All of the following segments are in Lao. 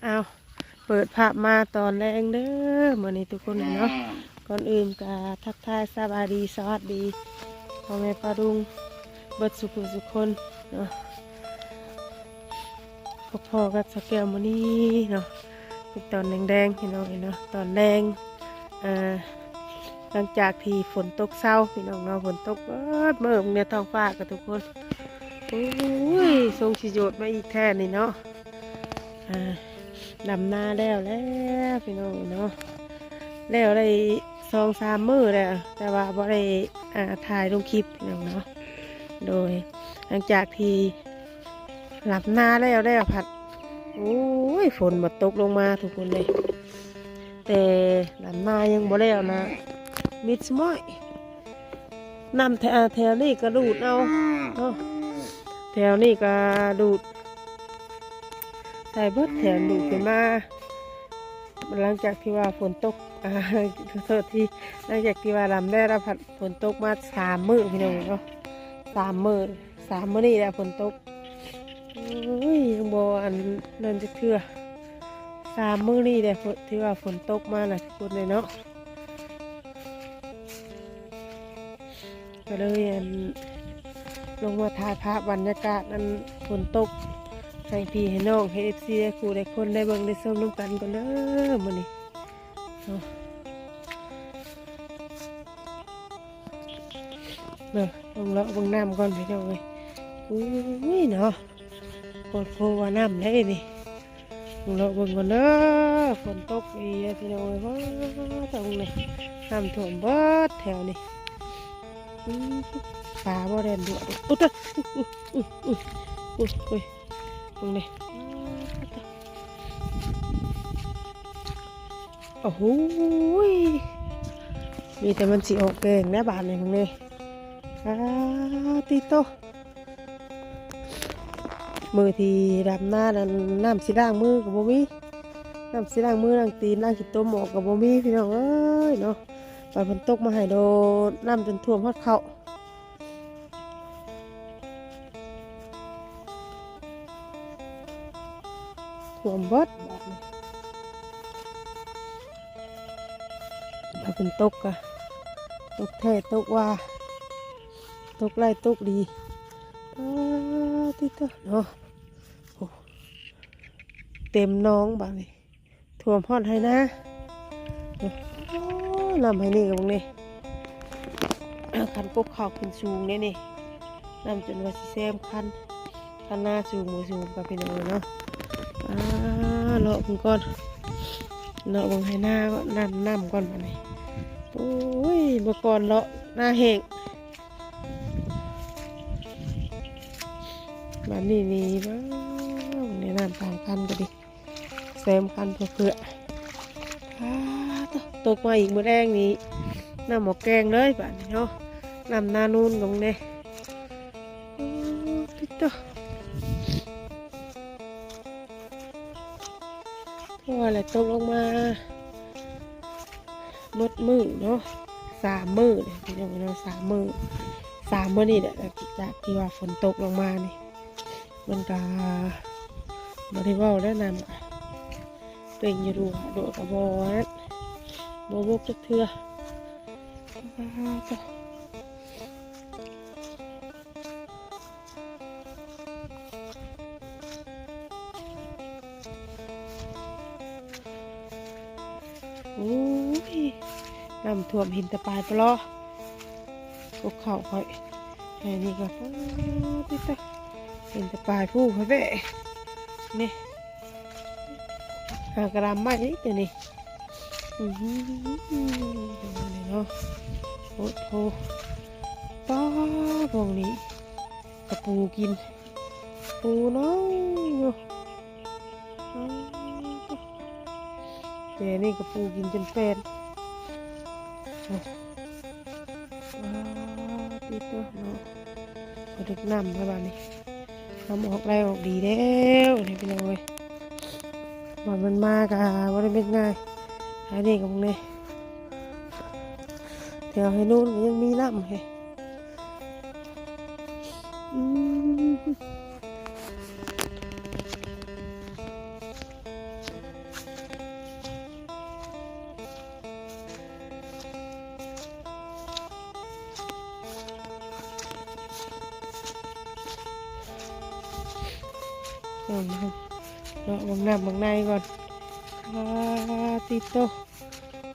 ອ້າວ ເປີດພາບມາຕອນແລງເດີມື້ນີ້ທຸກຄົນເນາະ. ກ່ອນອື່ນກະທັກທາຍສະບາຍດີສະຫວັດດີພໍ່ແມ່ປ້າລຸງເບິດສູ່ຜູ້ສູ່ຄົນເນາະ. ພົບພໍ້ກັບສາວແກ້ວມື້ນີ້ເນາະ ເປັນຕອນແລງໆ ພີ່ນ້ອງເອີຍເນາະ ຕອນແລງ. ອ່າ ຫຼັງຈາກທີ່ຝົນຕົກເຊົາ ພີ່ນ້ອງເນາະ ຝົນຕົກເບິດມື້ ເບິ່ງແນວທ້ອງຟ້າກັນທຸກຄົນ. ໂອ້ຍ ຊົງຊິໂຍດມາອີກແທ້ນີ້ເນາະ. ອ່າ ດຳນາແລ້ວແລ້ວ ພີ່ນ້ອງເນາະ ແລ້ວໄດ້ສອງສາມມື້ແລ້ວ ແຕ່ວ່າບໍ່ໄດ້ ອ່າ ຖ່າຍລົງຄລິບ ພີ່ນ້ອງເນາະ. ໂດຍ ຫຼັງຈາກທີ່ ດຳນາແລ້ວແລ້ວພັດ ໂອ້ຍ ຝົນມາຕົກລົງມາທຸກຄົນເລີຍ. ແຕ່ດຳນາຍັງບໍ່ແລ້ວນະ ມິດສະມ້ອຍ. ນ້ຳແຖວ ແຖວນີ້ກະດູດເອົາເນາະ ແຖວນີ້ກະດູດໃສ່ເບິດ ແຖວດູດຂຶ້ນມາ. ຫຼັງຈາກທີ່ວ່າຝົນຕົກ ອ່າ ຂໍໂທດທີ ຫຼັງຈາກທີ່ວ່າດຳແລ້ວ ແລ້ວພັດຝົນຕົກມາສາມມື້ ພີ່ນ້ອງເນາະ ສາມມື້ ສາມມື້ນີ້ແຫຼະຝົນຕົກ. ໂອ້ຍ ຍັງບໍ່ອັນນັ້ນຈັກເທື່ອ ສາມມື້ນີ້ແຫຼະ ຖືວ່າຝົນຕົກມານະທຸກຄົນເລີຍເນາະ. ກະເລີຍອັນ ລົງມາຖ່າຍພາບບັນຍາກາດອັນຝົນຕົກ ໃຫ້ພີ່ໃຫ້ນ້ອງ ໃຫ້ເອັຟຊີ ໃຫ້ຄູ່ໃຫ້ຄົນໄດ້ເບິ່ງໄດ້ຊົມນຳກັນກ່ອນເດີມື້ນີ້ເນາະ. ເບິ່ງ ເບິ່ງເລາະເບິ່ງນ້ຳກ່ອນພີ່ນ້ອງເອີຍ. ໂອ້ຍເນາະ ໂຄດໂພວ່ານ້ຳເດ້ນີ້. ເລາະເບິ່ງກ່ອນເດີ ຝົນຕົກອີກແລ້ວພີ່ນ້ອງເອີຍ. ວ້າ ຕາເບິ່ງນີ້ ນ້ຳຖ້ວມເບິດແຖວນີ້. ອືມ ປາບໍ່ແລ່ນດ້ວຍ. ໂອ້ຍ ໂອ້ຍ ໂອ້ຍ ເບິ່ງນີ້. ໂອ້ໂຫ ມີແຕ່ມັນຊິອອກແກງແລ້ວບາດນີ້ ເບິ່ງນີ້. ປາຕິໂຕ ມື້ທີ່ດຳນານັ້ນ ນ້ຳຊິລ້າງມືກະບໍ່ມີ ນ້ຳຊິລ້າງມືລ້າງຕີນລ້າງຂີ້ຕົມອອກກະບໍ່ມີ ພີ່ນ້ອງເອີຍເນາະ. ບາດຝົນຕົກມາໃຫ້ໂດດ ນ້ຳຈົນຖ້ວມຮອດເຂົ້າ ຖ້ວມເບິດບາດນີ້. ບາດຝົນຕົກກະຕົກແທ້ຕົກວ່າ ຕົກໄຫຼຕົກດີ. ປາຕິໂຕເນາະ ໂອ້ ເຕັມໜອງບາດນີ້ ຖ້ວມຮອດໄຮ່ນາ. ໂອ້ ນ້ຳໄຮ່ນີ້ກະເບິ່ງນີ້ ຄັນກົກເຂົ້າຂຶ້ນສູງເດ້ນີ້ ນ້ຳຈົນວ່າຊິແຊມຄັນ ຄັນນາສູງບໍ່ສູງກະພີ່ນ້ອງເນາະ. ອ່າ ເລາະເບິ່ງກ່ອນ ເລາະເບິ່ງໄຮ່ນາກ່ອນ ນ້ຳ ນ້ຳກ່ອນບາດນີ້. ໂອ້ຍ ເມື່ອກ່ອນເລາະນາແຫ້ງ ບາດນີ້ນີ້ ວ້າວ ໃນນ້ຳຕາມຄັນກະດີ ແຊມຄັນເພື່ອໆ. ອ້າ ຕົກມາອີກມື້ແລງນີ້ ນ້ຳໝໍກແກງເລີຍບາດນີ້ເນາະ ນ້ຳນານູນກະເບິ່ງແດ່. ໂອ້ ຕິໂຕ ເພາະວ່າແຫຼະຕົກລົງມາ ໝົດມື້ເນາະ ສາມມື້ເດ້ພີ່ນ້ອງເນາະ ສາມມື້ ສາມມື້ນີ້ແຫຼະ ຈາກທີ່ວ່າຝົນຕົກລົງມານີ້ ມັນກະບໍ່ໄດ້ເວົ້າແລ້ວ ນ້ຳກະເຕັງຢູ່ດູ ໂດດກະບໍ່ ບໍ່ບົກຈັກເທື່ອ. ໂອ້ຍ ນ້ຳຖ້ວມເຫັນແຕ່ປາຍປະລໍ ກົກເຂົ້າຂ້ອຍ ໄຮ່ນີ້ກະ ປາຕິໂຕ ເຫັນແຕ່ປາຍພູ້ຂ້ອຍແບະ ນີ້ ຫາກະດຳໄມ້ອີກເດນີ້. ອືມ ເນາະ ໂອ້ໂຫ ປ້າ ພວກນີ້ກະປູກິນ ປູນ້ອຍຢູ່. ແຕ່ນີ້ກະປູກິນຈົນແປນ ໂອ້ ປາຕິໂຕເນາະ ພໍຖືກນ້ຳແລ້ວບາດນີ້ ນ້ຳອອກໄຫຼອອກດີແລ້ວນີ້ພີ່ນ້ອງເອີຍ. ວ່າມັນມາກະບໍ່ໄດ້ເປັນງ່າຍ ອັນນີ້ກະເບິ່ງແດ່ ແຖວໄຮ່ນູນກະຍັງມີນ້ຳເດ. ອືມ ເນາະ ເບິ່ງນ້ຳເບິ່ງໃນກ່ອນ. ປາຕິໂຕ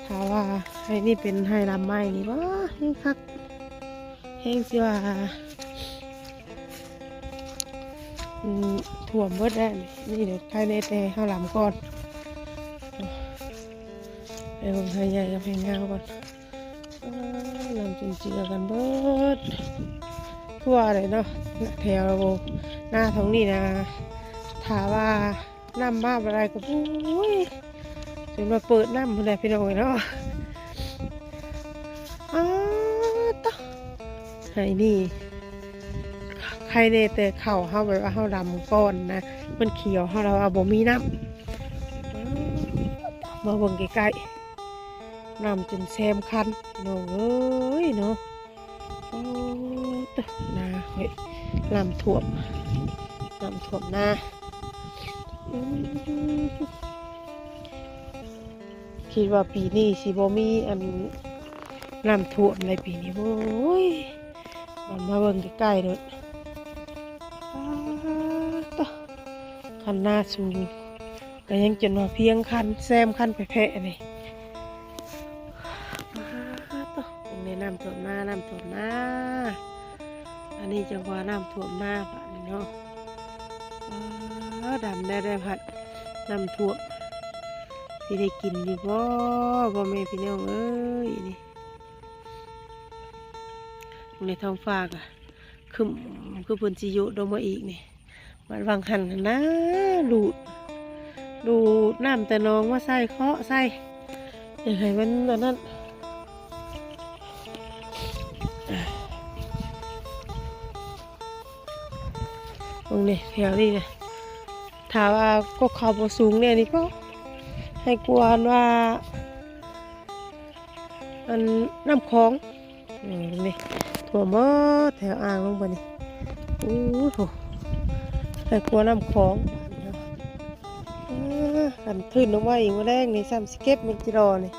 ຖ້າວ່າໄຮ່ນີ້ເປັນໄຮ່ລຳໃໝ່ນີ້ ວ້າ ແຮງຄັກ ແຮງຊິວ່າ ອືມ ຖ້ວມເບິດແລ້ວ. ນີ້ເດ ໄຄແນ່ແຕ່ເຮົາລຳກ່ອນ ໄປເບິ່ງໄຮ່ໃຫຍ່ກັບໄຮ່ຍາວກ່ອນ. ເອີ ລຳຈົນເຈືອກັນເບິດທົ່ວເລີຍເນາະ ແຖວນາທາງນີ້ນະ. ຖ້າວ່າ ນ້ຳມາບໍ່ໄດ້ກໍ ໂອ້ຍ ຈົນວ່າເປີດນ້ຳພຸ້ນແຫຼະພີ່ນ້ອງເອີຍເນາະ. ອ້າ ຕະ ໄຮ່ນີ້ ໄຄແນ່ແຕ່ເຂົ້າເຮົາ ແບບວ່າເຮົາດຳກ່ອນນະ ມັນຂຽວ ເຮົາລະວ່າບໍ່ມີນ້ຳ. ມາເບິ່ງໃກ້ໆ ນ້ຳຈົນແຊມຄັນ ພີ່ນ້ອງເອີຍເນາະ. ໂອ້ ຕະ ນາຂ້ອຍນ້ຳຖ້ວມ ນ້ຳຖ້ວມນາ. ອືມ ຄິດວ່າປີນີ້ຊິບໍ່ມີອັນນ້ຳຖ້ວມໃນປີນີ້. ໂອ້ຍ ມັນມາເບິ່ງໃກ້ໆໂລດ. ປາດໂທ້ ຄັນນາສູງ ກໍຍັງຈົນວ່າພຽງຄັນ ແຊມຄັນແພະໆນີ້. ປາດໂທ້ ເບິ່ງແດ່ ນ້ຳຖ້ວມນາ ນ້ຳຖ້ວມນາ. ອັນນີ້ຈັ່ງວ່ານ້ຳຖ້ວມນາບາດນີ້ເນາະ. ປາດ ດຳແດ່ໆ ພັດນ້ຳຖ້ວມ ຊິໄດ້ກິນຢູ່ບໍ່ ພໍ່ແມ່ພີ່ນ້ອງເອີຍ? ນີ້ ໃນທ້ອງຟ້າກໍຄຶ້ມ ຄືເພິ່ນຊິໂຍດລົງມາອີກນີ້. ບາດຫວ່າງຫັ້ນນະ ດູດ ດູດນ້ຳແຕ່ໜອງມາໃສ່ ເຄາະໃສ່ ຢາກໃຫ້ມັນອັນນັ້ນ. ເບິ່ງນີ້ ແຖວນີ້ນະ ຖ້າວ່າກໍເຂົ້າບໍ່ສູງແນ່ນີ້ ກໍໃຫ້ກວນວ່າ ອັນນ້ຳຂອງ ເອີ ນີ້ຖ້ວມໝົດແຖວອ່າງລົງໄປນີ້. ໂອ້ໂຫ ໃຫ້ກວນນ້ຳຂອງ. ເອີ ຄັນຂຶ້ນລົງມາອີກມື້ແລງນີ້ ຊ້ຳຊິເກັບແມງຈີ່ລໍ່ນີ້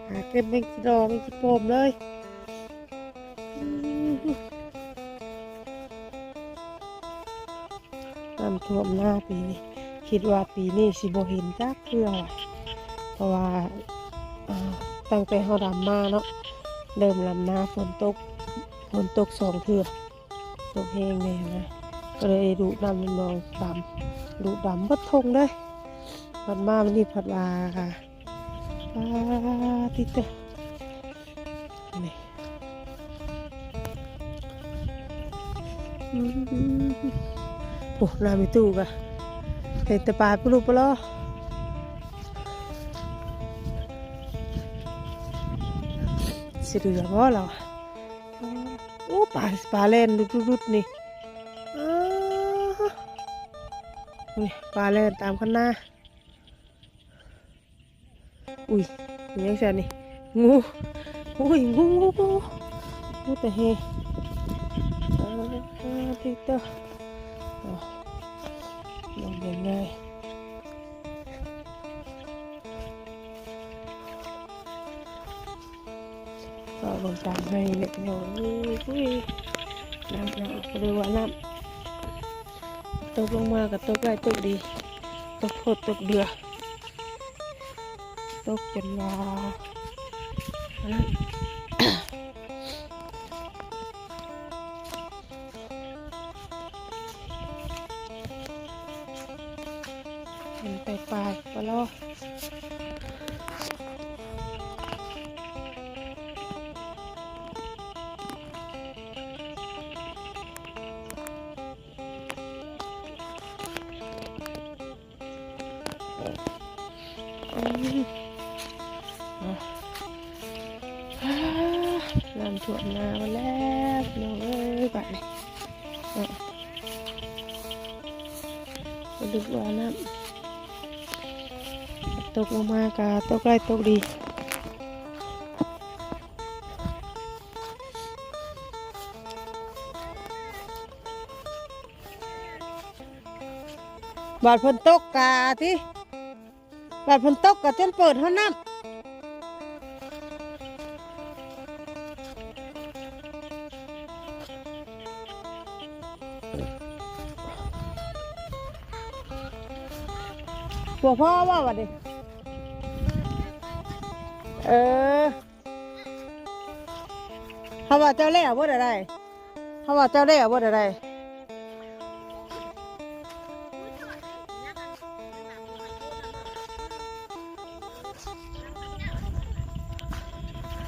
ຫາເກັບແມງຈີ່ລໍ່ ແມງຈີ່ໂປ່ມເລີຍ. ນ້ຳຖ້ວມນາປີນີ້ ຄິດວ່າປີນີ້ຊິບໍ່ເຫັນຈັກເທື່ອ ເພາະວ່າ ເອີ ຕັ້ງແຕ່ເຮົາດຳມາເນາະ ເລີ່ມດຳນາຝົນຕົກ ຝົນຕົກສອງເທື່ອ ຕົກແຮງແດ່ນະ ກໍເລີຍດູດນ້ຳໃນໜອງດຳ ດູດດຳເບິດທົ່ງເລີຍ. ບັດມາມື້ນີ້ພັດວ່າ ປາຕິໂຕ ນີ້ ອືມ ໂອ້ ນ້ຳມີຕູ້ກະ ເຫັນແຕ່ປາປູລຸປະລໍ ຊິເຫຼືອບໍ່ລາວ? ໂອ້ ປາ ປາແລ່ນດຸດໆ ນີ້ ອ້າ ນີ້ ປາແລ່ນຕາມຄັນນາ. ອຸ້ຍ ເປັນຫຍັງຊັ້ນນີ້? ງູ ອຸ້ຍ ງູ ງູ ງູ ງູແຕ່ເຮ. ປາຕິໂຕ ລົງໄປເລີຍ. ເຂົ້າລົງຕາມໄຮ່ເລັກນ້ອຍ. ອຸ້ຍ ນ້ຳ ນ້ຳ ກໍເລີຍວ່ານ້ຳຕົກລົງມາກໍຕົກໄດ້ຕົກດີ ຕົກໂພດຕົກເດື່ອ ຕົກຈົນວ່າ ອັນນັ້ນ ເຫັນແຕ່ປາກປະລໍ. ອືມ ເນາະ ອາ ນ້ຳຖ້ວມນາມາແລ້ວ ພີ່ນ້ອງເອີຍ ບາດນີ້ ເນາະ ກໍນຶກວ່ານ້ຳຕົກລົງມາກໍຕົກໄດ້ຕົກດີ. ບາດຝົນຕົກກະຕິ ບາດຝົນຕົກກະຈົນເປີດຮອດນ້ຳ. ບໍ່ພໍບໍ່ບັດນີ້? ເອີ ເຮົາວ່າເຈົ້າແລ້ວເບິດໃດ ເຮົາວ່າເຈົ້າແລ້ວເບິດໃດ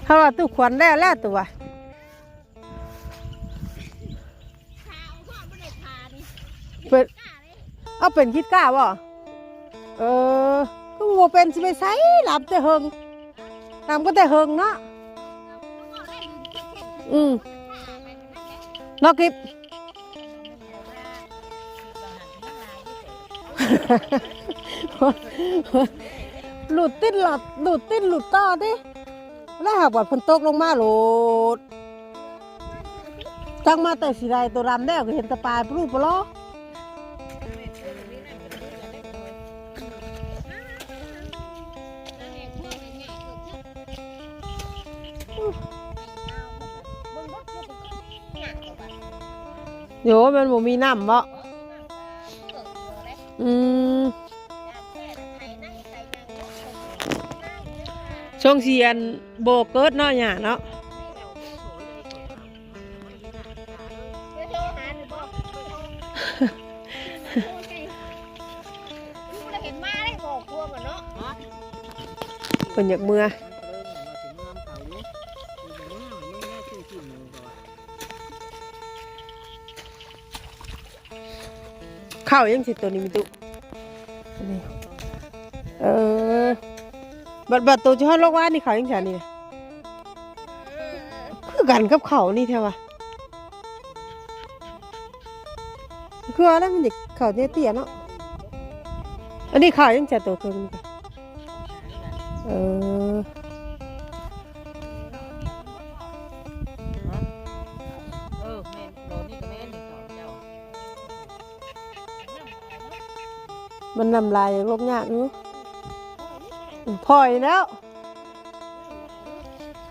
ເຮົາວ່າຕູ້ຂວັນແລ້ວແລ້ວຕົວະ. ເປັນ ເອົາເປັນຄິດກ້າບໍ່? ເອີ ຄືບໍ່ເປັນຊິໄປໃສ ລຳແຕ່ເຫິງ ລຳກໍແຕ່ເຫິງເນາະ. ອືມ ເນາະກິບ ຫຼຸດຕິດຫຼັບ ຫຼຸດຕິດຫຼຸດຕໍ່ຕິ ແລ້ວຫາກວ່າຝົນຕົກລົງມາໂລດ. ຈັກມາແຕ່ຊິໄດ້ໂຕດຳແລ້ວ ກໍເຫັນແຕ່ປາຍປະລຸປະລໍ. ໂຍ ມັນບໍ່ມີນ້ຳເບາະ? ອືມ ຊ່ວງຊິອັນບໍ່ເກີດເນາະ ຫຍ້າເນາະ. ເພິ່ນຢາກເມືອ. ເຂົ້າຍັງຊິໂຕນີ້ມີຕຸ ນີ້ ເອີ ບັດ ບັດໂຕທີ່ເຮົາລອກວ່ານີ້ເຂົ້າຍັງຊັ້ນນີ້ນະ ຄືກັນກັບເຂົ້ານີ້ແທ້ວ່າ ຄືວ່າແລ້ວມັນຈະເຂົ້າເຕ້ຍໆເນາະ. ອັນນີ້ເຂົ້າຍັງຈະໂຕເຄິ່ງນີ້ ເອີ. ເອີ ແມ່ນ ໂດນນີ້ກໍແມ່ນເຈົ້າ ມັນນ້ຳລາຍຍັງລົງຍາກຢູ່ ອືມ ພໍ້ແລ້ວ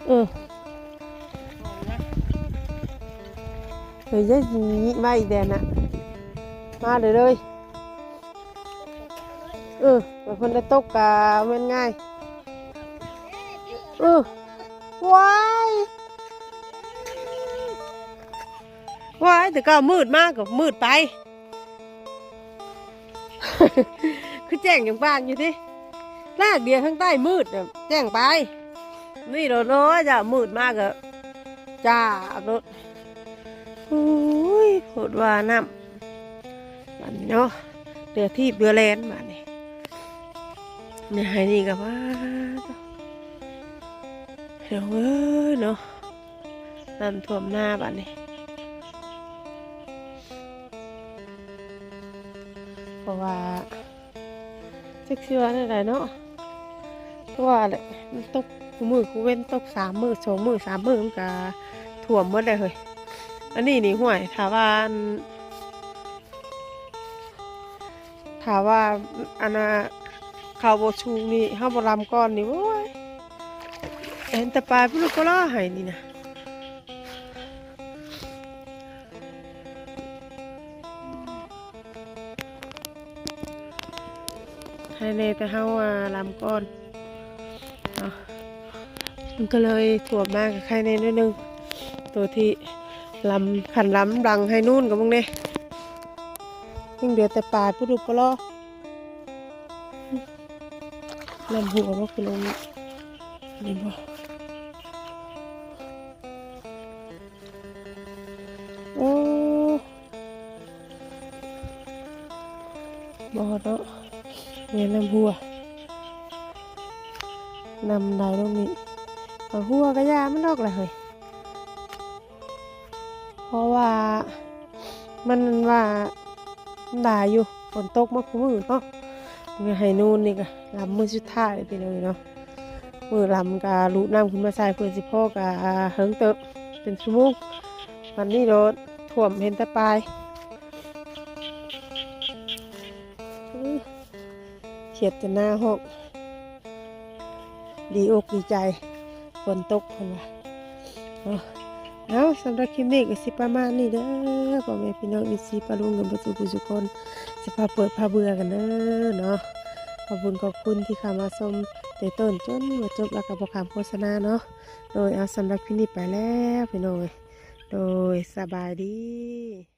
ເອີ ເອີ ຢ່າຊິໄວ້ແດ່ນະ ມາເລີຍ ເອີ ເພິ່ນໄດ້ຕົກກະແມ່ນງ່າຍ ເອີ ວ້າຍ ວ້າຍ ແຕ່ເກົ່າມືດມາກໍມືດໄປ ຄືແຈ້ງຈັ່ງບາງຢູ່ຕິ ລາກດຽວທາງໃຕ້ມືດແຈ້ງໄປ ນີ້ໂລດ ໂອ້ຍ ຈະມືດມາກໍຈ້າໂລດ. ໂອ້ຍ ໂພດວ່ານ້ຳ ບາດນີ້ເນາະ ເຫຼືອຖີບເຫຼືອແລ່ນບາດນີ້ ໃນໄຮ່ນີ້ກໍວ່າ ພີ່ນ້ອງເອີຍເນາະ ນ້ຳຖ້ວມນາບາດນີ້ ເພາະວ່າ ຈັກຊິວ່າແນວໃດເນາະ ຄືວ່າແຫຼະ ມັນຕົກຄູ່ມື້ຄູ່ເວັນ ຕົກສາມມື້ ສອງມື້ ສາມມື້ ມັນກະຖ້ວມໝົດແລ້ວເຮີ້ຍ. ອັນນີ້ນີ້ ຫ້ວຍ ຖ້າວ່າ ອັນ ຖ້າວ່າ ອັນນ່າ ເຂົ້າບໍ່ສູງນີ້ ເຮົາບໍ່ລຳກ່ອນນີ້ ໂອ້ຍ ເຫັນແຕ່ປາຍພຸ້ນ ກໍລໍໃຫ້ນີ້ນະ. ໃຫ້ແນ່ແຕ່ເຮົາ ອ່າ ລຳກ່ອນເນາະ ມັນກໍເລີຍຖ້ວມມາກໍໄຄແນ່ໜ້ອຍໜຶ່ງ. ໂຕທີ່ລຳ ຄັນລຳຫຼັງໃຫ້ນູນກໍເບິ່ງແນ່ ຍັງເຫຼືອແຕ່ປາຍປຸລຸປະລໍ ລຳຫົວບໍ່ຄືລົງນີ້ ເຫັນບໍ່? ໂອ້ ບໍ່ເນາະ ແມ່ນນ້ຳຫົວ ນ້ຳໄຫຼລົງນີ້ ເອົາຫົວກະຢ່າມັນດອກລະເຮີ້ຍ ເພາະວ່າມັນວ່າ ຫຼາຍຢູ່ ຝົນຕົກມາຄູ່ມື້ເນາະ ໄຮ່ນູນນີ້ກະລຳມື້ສຸດທ້າຍແລ້ວພີ່ນ້ອງເນາະ ມື້ລຳກະຫຼຸດນ້ຳຂຶ້ນມາໃສ່ ເພື່ອຊິພໍ້ກະເຫິງເຕີບ ເປັນຊົ່ວໂມງ ບັດນີ້ໂດດຖ້ວມເຫັນແຕ່ປາຍ ຄຽດຈົນໜ້າຮ້ອງ ດີອົກດີໃຈ ຝົນຕົກເພິ່ນວ່າເນາະ. ເອົາ ສຳລັບຄລິບນີ້ກໍຊິປະມານນີ້ເດີ ພໍ່ແມ່ພີ່ນ້ອງເອັຟຊີປ້າລຸງກັນເບິດສູ່ຜູ້ສູ່ຄົນ ຊິພາເປີດພາເບື່ອກັນເດີເນາະ. ຂອບຄຸນຂອບຄຸນທີ່ເຂົ້າມາຊົມແຕ່ຕົ້ນຈົນວ່າຈົບ ແລ້ວກໍບໍ່ຂ້າມໂຄສະນາເນາະ. ໂດຍ ເອົາ ສຳລັບຄລິບນີ້ໄປແລ້ວພີ່ນ້ອງເອີຍ. ໂດຍ ສະບາຍດີ.